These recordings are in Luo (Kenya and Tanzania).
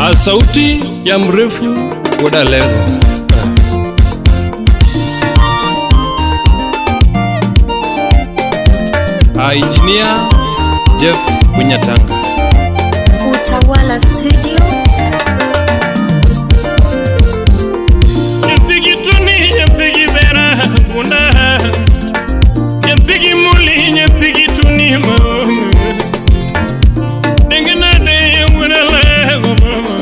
A sauti ya mrefu Wuod Alego. A Engineer Jeff Kunyatanga. Utawala Studio. Nyathigi tuni, nyathigi bera bunda. Nyathigi muli, nyathigi tuni mama. Denge nade wuod Alego mama.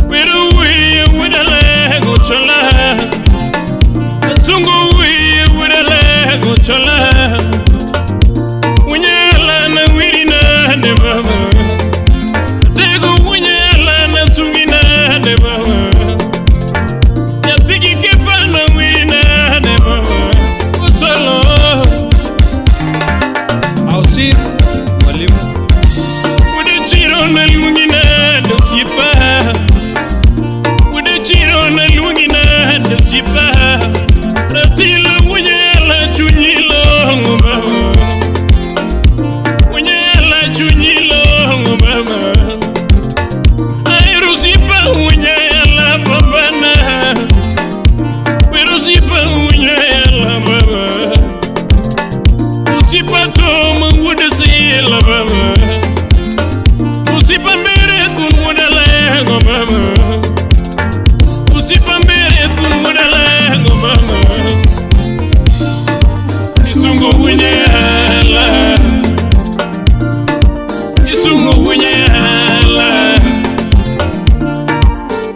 Wero wiye wuod Alego chola. Sungu wiye wuod Alego chola. Wunyala na wiri nade mama. Tego wunyala na sungi nade mama. Nyathigi kepa na wiri nade mama. Usolo. Ausir Mwalimu. Wuod chiro na luongi nade osiepa. Wuod chiro na luongi nade osiepa. Ratilo wunyala chunyi long'o mama. Wunyala chunyi long'o mama. Ahero osiepa wunyala babana. Wero osiepa wunyala baba. Osiepa to ma wuod sila baba. Osiepa mbere kun wuod Alego mama. Osiepa mbere kun wuod Alego mama. Isungo wunyala. Isungo wunyala.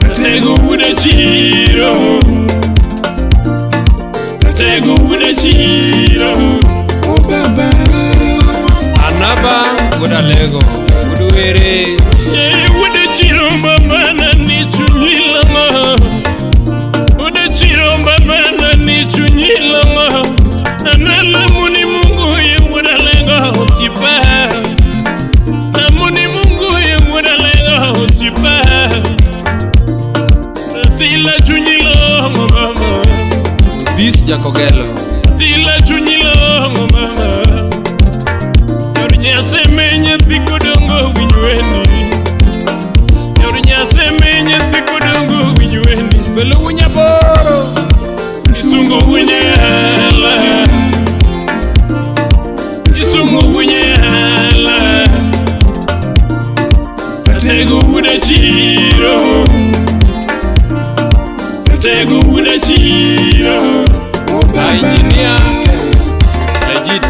Ratego wuod chiro. Ratego wuod chiro. Oh baba. Anaba wuod Alego. Wuod Were. Eh, wuod chiro babana ni chunyi long'o. Wuod chiro babana ni chunyi long'o. Analamuni Mungu ye wuod Alego osiepa. Lamuni Mungu ye wuod Alego osiepa. Tila chunyi long'o mama. This Jakogelo. Tila chunyi long'o mama. Yor Nyasaye nyathi kodongo winj wendi. Yor Nyasaye nyathi kodongo winj wendi. Belo wunyaboro. Isungo wunyala. Isungo wunyala. Ratego wuod chiro. Ratego wuod chiro. Oh baba. Engineer Legit.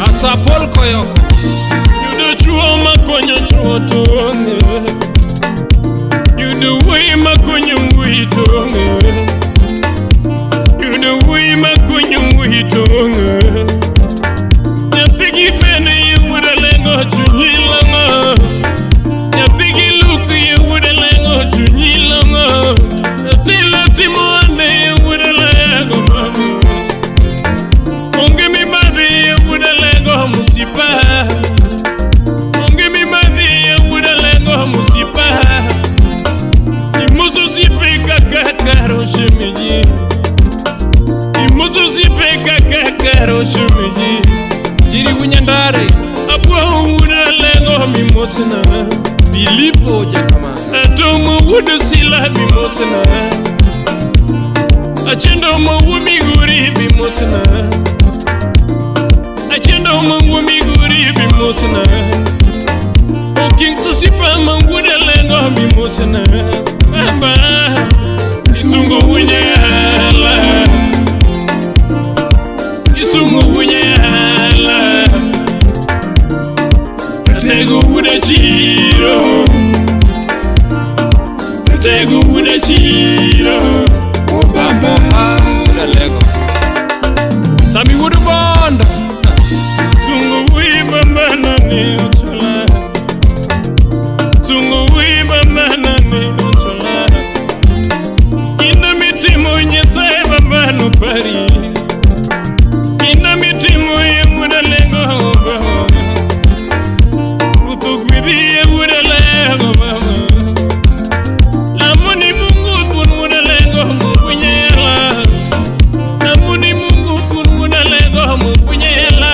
Asapol Koyoko. Yudo chuo makonyo chuo to onge. Yudo wuoyi makonyo wuoyi to onge. Yudo wuoyi makonyo wuoyi to onge. Nyathigi bende ye wuod Alego chunyi long'o. Nyathigi luk ye wuod Alego chunyi long'o. Tilo timo ande ye wuod Alego mama. Onge mibadhi ye wuod Alego mosipa. Onge mibadhi ye wuod Alego mosipa. Imoso osiepe kaka kar oshemeji. Imoso osiepe kaka kar oshemeji. Jiri Wunyandare. Abwa wuod Alego mimosna. Filipo Jakama. Atomo wuod Sila mimosna. Achendo mo Migori mimosna. Achendo mo Migori mimosna. Oking sosipa ma wuod Alego mimosna. Baba. Isungo wunyala. Isungo wunyala. Ratego wuod chiro. Ratego wuod chiro. Oh baba. Wuod Alego. Sami wuod Bondo. Sungu wi babana ni ochola. Sungu wi babana ni ochola. Kinda mitimo Nyasaye babano pari. Kinda mitimo ye wuod Alego baba. Ruoth ogwedhi ye wuod Alego mama. Lamoni Mungu kun wuod Alego mokunyela. Lamoni Mungu kun wuod Alego mokunyela.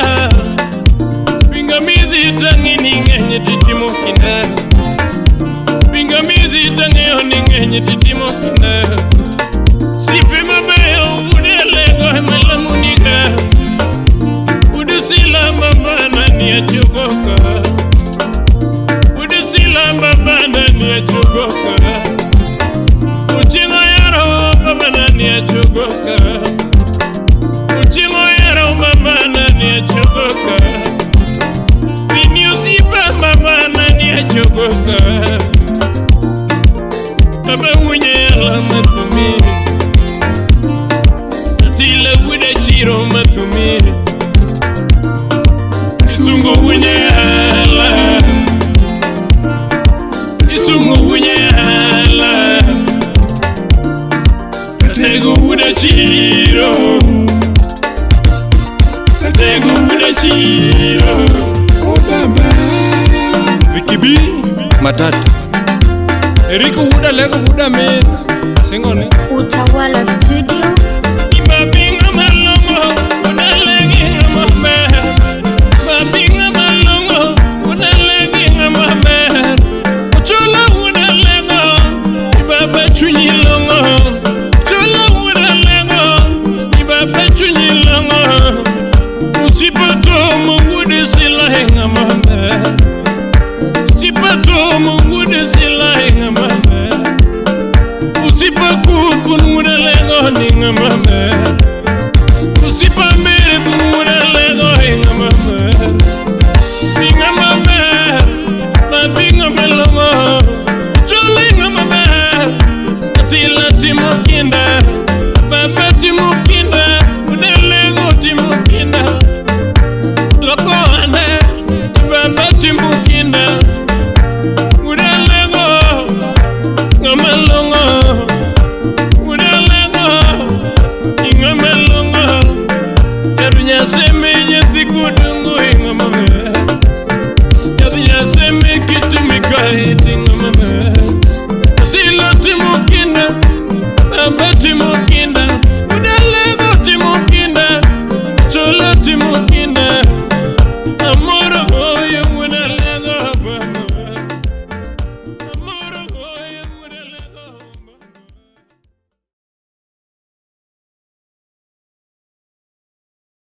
Pingamizi tang'ini. piny titimo kinda. Sipe mabeyo wuod Alego ema lamunika. Wuod Sila mama nani achogoka. Wuod Sila mama nani achogoka. Ochieng' oyaro mama nani achogoka. Ochieng' oyaro mama nani achogoka. Pini osiepa mama nani achogoka. Baba wunya yala matumi. Atila wuda chiro matumi. Isungo wunya yala. Isungo wunya yala. Ratego wuda chiro. Ratego wuda chiro. Oh baba. Vicky B Matata. Eriko wuod Alego wuod Amin. Singo ni. Utawala Studio.